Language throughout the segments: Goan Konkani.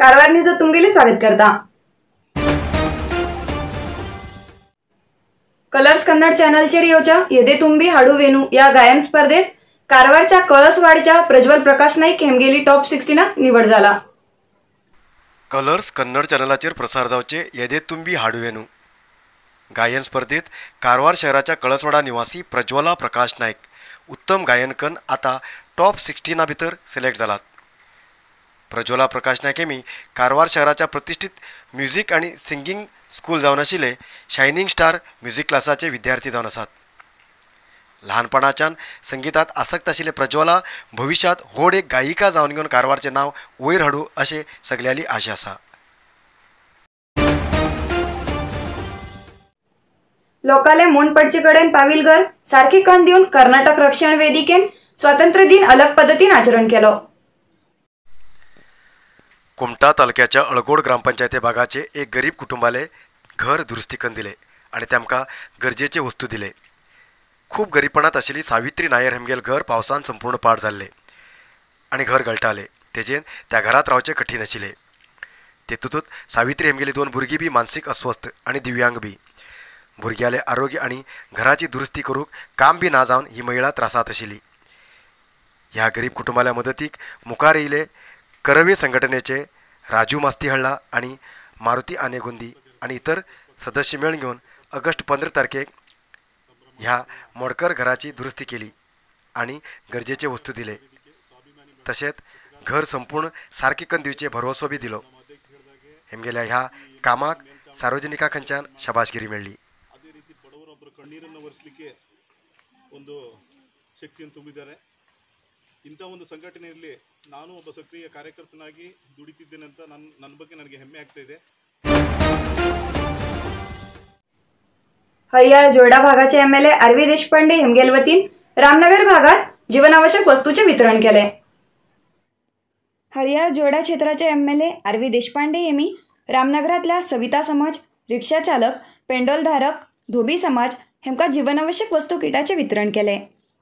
कारवार न्यूज तुमगेले स्वागत करता। कलर्स कन्नड चॅनलचेर येवच्या येदे तुम्बी हाडू वेणू या गायन स्पर्धेत कारवारच्या कळसवाडच्या प्रज्वल प्रकाश नाईक हेमगेली टॉप 16 निवड जाला। कलर्स कन्नड चॅनलाचेर प्रसार जावचे येदे तुम्बी हाडू वेणू गायन स्पर्धेत कारवार शहराच्या कळसवाडा निवासी प्रज्वला प्रकाश नाईक उत्तम गायनकन आता टॉप 16 भितर सिलेक्ट जालात। प्रज्वला प्रकाश नाईक हेमी कारवार शहराच्या प्रतिष्ठित म्युझिक आणि सिंगिंग स्कूल जावन आशिल्ले शायनिंग स्टार म्युझिक क्लासाचे विद्यार्थी जावन आसात। लहानपणाच्यान संगीतात आसक्त आशिल्ले प्रज्वला भविष्यात व्हड एक गायिका जावन घेवन कारवारचें नांव वयर हाडूं अशें सगल्यांली आशा आसा। लोकाले मोन पडचे कडेन पाविल घर सारकी कण दिवन कर्नाटक रक्षण वेदिकेन स्वातंत्र्य दिन अलग पद्दतीन आचरण केलो। कुमटा तालुक्याच्या अळगोड ग्रामपंचायती भागाचे एक गरीब कुटुंबाले घर दुरुस्ती करून दिले आणि तेमकां गरजेचे वस्तू दिले। खूब गरीबपणात आशिल्ली सावित्री नायर हेमगेल घर पावसान संपूर्ण पाड जाल्ले आणि घर गळटाले, तेजेन त्या घरात रावचे कठीण आशिल्ले। तेतूंतच सावित्री हेमगेली दोन भुरगीं बी मानसीक अस्वस्थ आणि दिव्यांग बी। भुरग्याले आरोग्य आणि घराची दुरुस्ती करूंक काम बी ना जावन ही महिला त्रासात आशिल्ली। ह्या गरीब कुटुंबाल्या मदतीक मुखार येयले करवे संघटनेचे राजू मास्तीहळ्ळा आणि मारुती आनेगुंदी आणि इतर सदस्य मेळून घेवन ऑगस्ट 15 तारखेक ह्या मोडकर घराची दुरुस्ती केली आणि गरजेचे वस्तू दिले। तशेंच घर संपूर्ण सारके करून दिवचे भरवसो बी दिलो। हेमगेल्या ह्या कामाक सार्वजनिका खंयच्यान शाबासगिरी मेळ्ळी। ಇಂಥ ಒಂದು ಸಂಘಟನೆಯಲ್ಲಿ ನಾನು ಒಬ್ಬ ಸಕ್ರಿಯ ಕಾರ್ಯಕರ್ತನಾಗಿ ದುಡಿತಿದ್ದೇನೆ ಅಂತ ನನ್ನ ಬಗ್ಗೆ ನನಗೆ ಹೆಮ್ಮೆ ಆಗ್ತಾ ಇದೆ। हरियाळ जोयडा भागाचे एमएलए आरवी देशपांडे हेमगेल वतीन रामनगर भागात जीवनावश्यक वस्तूचे वितरण केले। हरियाळ जोयडा क्षेत्राचे एमएलए आरवी देशपांडे हेमी रामनगरातल्या सविता समाज, रिक्षा चालक, पेंडोलधारक, धोबी समाज हेमका जीवनावश्यक वस्तू किटाचे वितरण केले।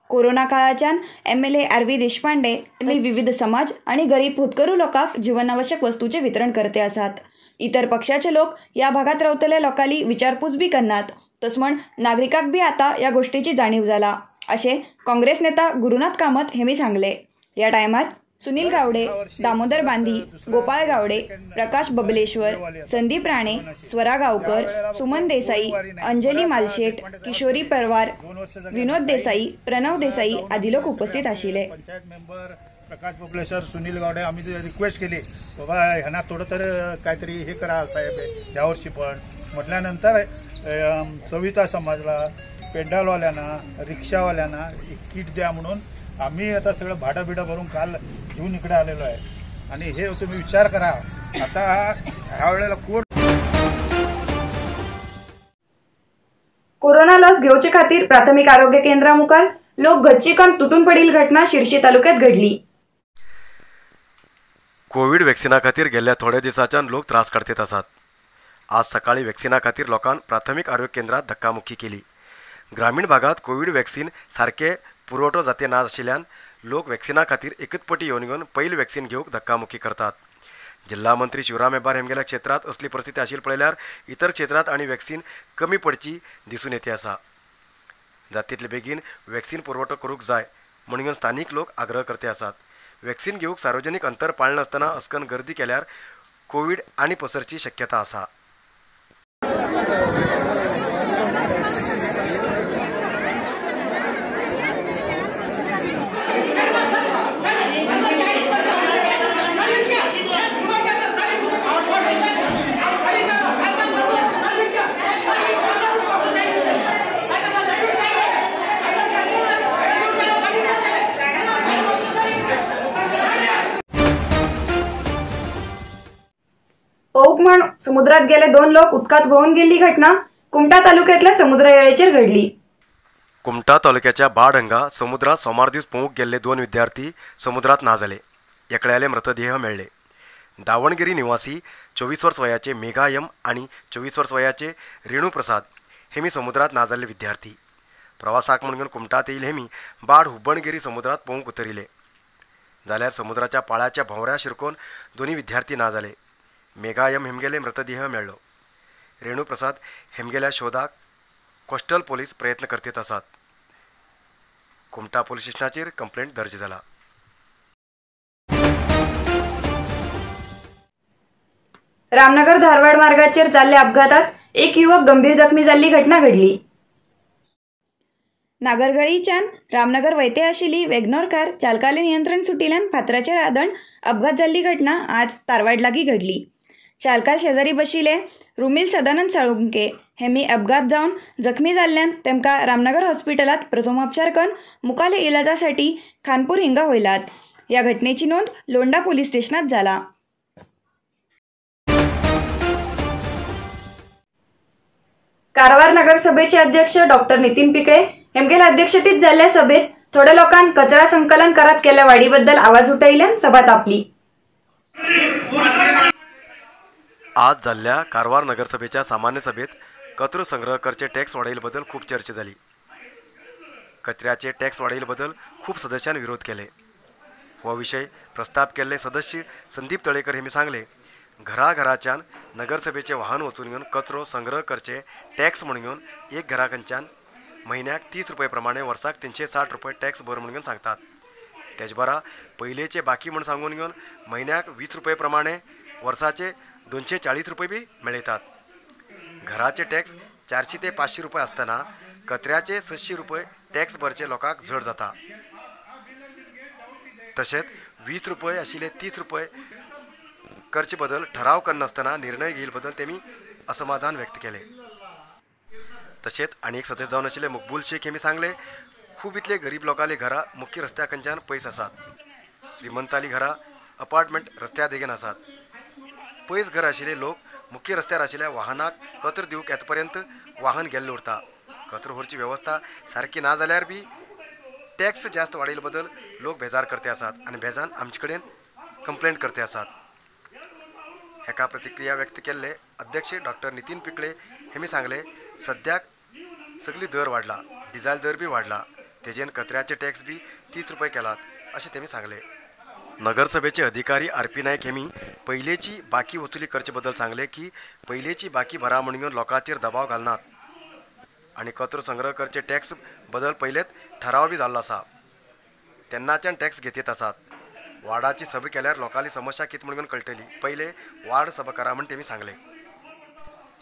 कोरोना काळाच्यान एमएलए आरवी देशपांडे विविध समाज आणि गरीब होतकरू लोकांक जीवनावश्यक वस्तूचे वितरण करते आसात। इतर पक्षाचे लोक या भागात रावतले लोकांली विचारपूस बी करनात, तस म्हण नागरिकांक बी आता या गोष्टीची जाणीव जाला अशें काँग्रेस नेता गुरुनाथ कामत हेमी सांगले। या टायमार सुनील गावडे, दामोदर बांदी, गोपाळ गावडे, प्रकाश बबलेश्वर, संदीप राणे, स्वरा गावकर, सुमन देसाई, अंजली मालशेट, किशोरी परवार, विनोद देसाई, प्रणव देसाई आदी लोक उपस्थित आशिल्ले। पंचायत मेंबर प्रकाश बबलेश्वर, सुनील गावडे आम्ही रिक्वेस्ट केली बाबा ह्यांना थोडं तर काहीतरी हे करा साहेब यावर्षी पण म्हटल्यानंतर सविता समाजला, पेंडालवाल्यांना, रिक्षावाल्यांना एक किट द्या म्हणून आम्ही आता सगळं भाडं बिडं भरून काल घेऊन इकडे आलेलो आहे। आणि हे तुम्ही विचार करा आता ह्या वेळेला कोण कोरोना लस घेवचे खातीर प्राथमिक आरोग्य केंद्रा मुखार लोक गच्चीकान तुटून पडिल घटना शिरशी तालुक्यात घडली। कोविड वॅक्सिना खातीर गेल्ल्या थोड्या दिसाच्यान लोक त्रास काडतीत आसात। आज सकाळी वॅक्सिना खातीर लोकांक प्राथमिक आरोग्य केंद्रात धक्कामुक्की केली। ग्रामीण भागात कोविड वॅक्सिन सारके पुरवठो जाते ना आशिल्ल्यान लोक वॅक्सिना खातीर एकच पटी येवन घेवन पयली वॅक्सिन घेवंक धक्कामुक्की करतात। जिल्हा मंत्री शिवराम हेब्बार हेमगेल्या क्षेत्रात असली परिस्थिती आशिल्ली पळयल्यार इतर क्षेत्रात आनी वॅक्सिन कमी पडची दिसून येते आसा। जातीतले बेगीन वॅक्सिन पुरवठो करूंक जाय म्हणून स्थानीक लोक आग्रह करते आसात। वॅक्सिन घेवंक सार्वजनिक अंतर पाळनासतना अस्कन गर्दी केल्यार कोविड आनी पसरची शक्यता आसा। पौकमण समुद्रात गेले दोन लोक उदकात व्हांवून गेल्ली घटना कुमटा तालुक्यातल्या समुद्र येळेचेर घडली। कुमटा तालुक्याच्या बाड हांगा समुद्रात सोमार दीस पोवूंक गेल्ले दोन विद्यार्थी समुद्रात ना जाले। एकल्याले मृतदेह मेळ्ळे। दावणगिरी निवासी 24 वर्स वयाचे मेघा यम आणि 24 वर्स वयाचे रेणू प्रसाद हेमी समुद्रात ना जाल्ले विद्यार्थी प्रवासाक म्हणून कुमटात येईल हेमी बाड हुब्बणगिरी समुद्रात पोवूंक उतरिले जाल्यार समुद्राच्या पाळाच्या भोंवऱ्या शिरकोन दोन्ही विद्यार्थी ना जाले। मेघा एम हेमगेले मृतदेह मेळ्ळो. रेणू प्रसाद हेमगेल्या शोधाक कोस्टल पोलीस प्रयत्न करतीत आसात. कुमटा पोलीस स्टेशनाचेर कंप्लेंट दर्ज जाला. रामनगर धारवाड मार्गाचेर जाल्ल्या अपघातात एक युवक गंभीर जखमी जाल्ली घटना घडली. नागरगळीच्यान रामनगर वयते आशिल्ली वेगनॉर कार चालकाले नियंत्रण सुटिल्यान फातराचेर आदण अपघात जाल्ली घटना आज तारवाड लागीं घडली. चालका शेजारी बशिल्ले रुमील सदानंद साळुंके हेमी अपघात जावन जखमी जाल्ल्यान तेमकां रामनगर हॉस्पिटलांत प्रथमोपचार करून मुखाले इलाजासाठी खानपूर हिंगा होयलात. ह्या घटनेची नोंद लोंडा पोलीस स्टेशनात जाला. कारवार नगरसभेचे अध्यक्ष डॉक्टर नितीन पिकळे हेमगेल अध्यक्षतेत जाल्ल्या सभेत थोड्या लोकांक कचरा संकलन करात केल्ल्या वाडीबद्दल आवाज उठयल्यान सभा तापली. आज जाल्ल्या कारवार नगरसभेच्या सामान्य सभेत कचरो संग्रह करचे टॅक्स वाडयले बद्दल खूब चर्चा जाली. कचऱ्याचे टॅक्स वाडयले बद्दल खूब सदस्यांनी विरोध केले. हो विषय प्रस्ताप केल्ले सदस्य संदीप तळेकर हेमी सांगले, घराघराच्यान नगरसभेचे वाहन वचून घेवन कचरो संग्रह करचे टॅक्स म्हणून घेवन एक घरा कडच्यान म्हयन्याक 30 रुपये प्रमाणे वर्साक 360 रुपये टॅक्स भर म्हणून घेवन सांगतात. तेज बरा पयलेचे बाकी म्हण सांगून घेवन म्हयन्याक 20 रुपये प्रमाणे वर्साचे 240 रुपये बी मेळयतात. घराचे टॅक्स 400 ते 500 रुपये आसतना कचऱ्याचे 600 रुपये टॅक्स भरचे लोकांक जड जाता. तशेंच 20 रुपये आशिल्ले 30 रुपये करचे बदल ठराव करनासतना निर्णय घेईल बदल तेमी असमाधान व्यक्त केले. तशेंच आनी एक सदस्य जावन आशिल्ले मकबूल शेख हेमी सांगले, खूब इतले गरीब लोकांली घरां मुख्य रस्त्या कडच्यान पयस आसात. श्रीमंताली घरां अपार्टमेंट रस्त्या देगेन आसात. पयस घर आशिल्ले लोक मुख्य रस्त्यार आशिल्ल्या वाहनाक कचरो दिवंक येत पर्यंत वाहन गेल्लें उरता. कचरो व्हरची वेवस्था सारकी ना जाल्यार बी टॅक्स जास्त वाडयले बद्दल लोक बेजार करते आसात आनी बेजान आमचे कडेन कंप्लेंट करते आसात. हेका प्रतिक्रिया व्यक्त केल्ले अध्यक्ष डॉक्टर नितीन पिकळे हेमी सांगले, सद्याक सगळी दर वाडला, डिझेल दर बी वाडला, तेजेन कचऱ्याचे टॅक्स बी 30 रुपये केलात अशें तेमी सांगले. नगरसभेचे अधिकारी आर पी नायक हेमी पयलेची बाकी वसुली करचे बद्दल सांगले की पयलेची बाकी भरा म्हणून लोकांचेर दबाव घालनात आनी कचरो संग्रह करचे टॅक्स बदल पयलेच ठराव बी जाल्लो आसा, तेन्नाच्यान टॅक्स घेतीत आसात. वार्डाची सभा केल्यार लोकांली समस्या कितें म्हणून कळटली, पयले वार्ड सभा करा म्हण तेमी सांगले.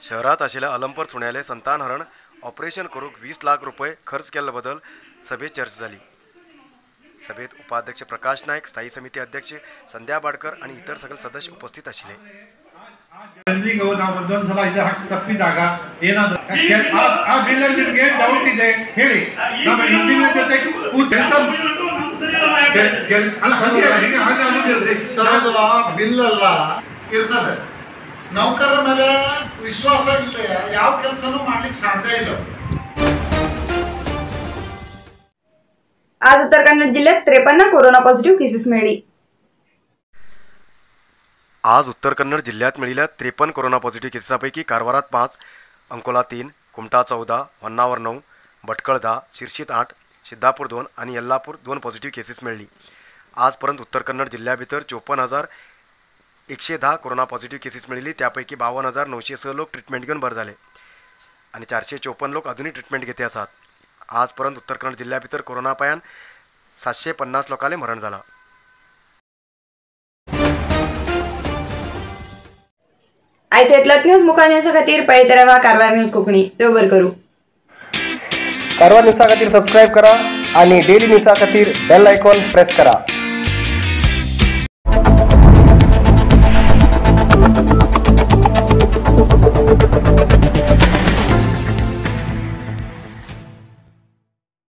शहरात आशिल्ल्या अलंपर सुण्याले संतानहरण ऑपरेशन करूंक 20 लाख रुपये खर्च केल्ले बद्दल सभेत चर्चा जाली. सभेत उपाध्यक्ष प्रकाश नायक, स्थायी समिती अध्यक्ष संध्या बाडकर आणि इतर सगळे सदस्य उपस्थित आशिल्ले. ಬಿಲ್ಲೆಲ್ಲ ಇರ್ತದೆ, ನೌಕರರ ಮೇಲೆ ವಿಶ್ವಾಸ ಇಲ್ಲ, ಯಾವ ಕೆಲಸನೂ ಮಾಡ್ಲಿಕ್ಕೆ ಸಾಧ್ಯ ಇಲ್ಲ. आज उत्तर कन्नड जिल्ह्यात 53 कोरोना पॉझिटिव्ह केसेस मिळाली. आज उत्तर कन्नड जिल्ह्यात मिळालेल्या 53 कोरोना पॉझिटिव्ह केसेसापैकी कारवारात 5, अंकोला 3, कुमटा 14, होन्नावर 9, भटकळ 10, शिरशीत 8, सिद्धापूर 2 आणि यल्लापूर 2 पॉझिटिव्ह केसेस मिळाली. आजपर्यंत उत्तर कन्नड जिल्ह्याभितर 54,110 कोरोना पॉझिटिव्ह केसेस मिळाली. त्यापैकी 52,906 लोक ट्रीटमेंट घेऊन बरे झाले आणि 454 लोक अजूनही ट्रीटमेंट घेते आसात. आजपर्यंत उत्तर कन्नड जिल्ह्याभितर कोरोना पायान 750 लोकांले मरण झाला. आयचे इतलोच न्यूज मुखार न्यूजा खातीर पळयत रावा कारवार न्यूज कोंकणी. देव बरें करूं. कारवार न्यूजा खातीर सबस्क्रायब करा आणि डेली न्यूजा खातीर बेल आयकॉन प्रेस करा.